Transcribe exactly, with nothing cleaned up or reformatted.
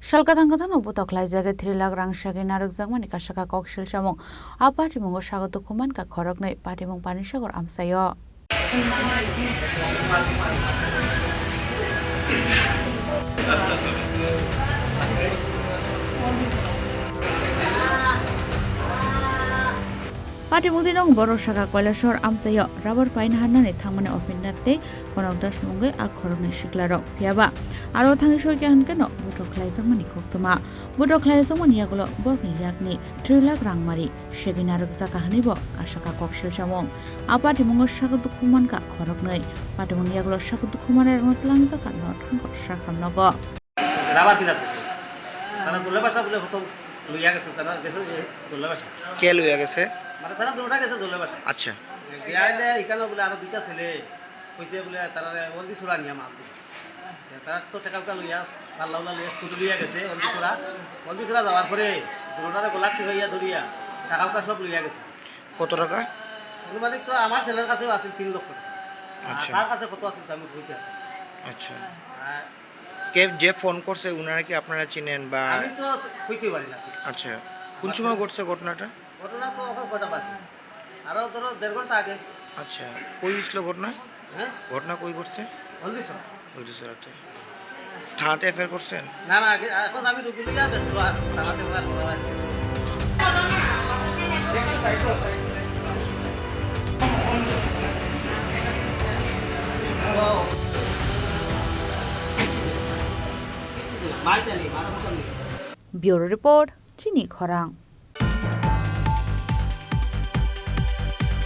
Sal kwthang kwthangno butok khlaijagwi three lakh rang segwi narwkjakmani kasaka koksil samung. A patimungo sago dukhu mankha khoroknwi, patimung Panisagar amchaio. Patimung dinong borok saka Kailasor amchaio rubber paina hannani thangmani Opinda tei Konok Das mungwi a khoroknwi siklarok. Phiyaba aro thangwi soi kha hwnkhe no butok khlaijakmani koktwma. Butok khlaijakmani yagulo borokni yakni three lakh rang mari segwi narwkjakha hwnwibo kasaka koksil samung. A patimungo sago dukhu mankha khoroknwi. Patimungni yagulo sago dukhu mannairokno twlangjakha no thangkor sakhamnogo. Rubber কিনা তারা দোলে বাসা বলে প্রথম লইয়া গেছে, তারা গেছে যে দোলে বাসা। কে লইয়া গেছে? মানে তারা দুটা গেছে দোলে বাসা। আচ্ছা। গিয়া আইলে এখানে বলে আরো দুইটা ছেলে কইছে বলে তারা ওলদি সুরা নিয়ে মাল দিল। তারা তো টাকা উকা লইয়া, পাল্লা উল্লা লইয়া, স্কুটি লইয়া গেছে ওলদি সুরা। ওলদি সুরা যাওয়ার পরে দুটারে গোলাটি হইয়া ধরিয়া টাকা উকা সব লইয়া গেছে। কত টাকা? আনুমানিক তো আমার ছেলের কাছেও আছে তিন লক্ষ টাকা। আর আচ্ছা। তার কাছে কত আছে আমি বলতে পারবো না। আচ্ছা। আর কে, যে ফোন করছে, উনারা কি আপনারা চিনেন বা? আমি তো কইতে পারি না। আচ্ছা, কোন সময় ঘটছে ঘটনাটা? ঘটনা তো এখন কয়টা বাজে, আরো ধরো দেড় ঘন্টা আগে। আচ্ছা, কই হয়েছিল ঘটনা? হ্যাঁ? ঘটনা কই ঘটছে? হলদিছড়া। হলদিছড়াতে। থানাতে এফআইআর করছেন? না, না, আগে, এখন আমি রুগী লইয়া ব্যস্ত, আর থানাতে আর করা হয়নি। Bureau Report, Chini Khorang.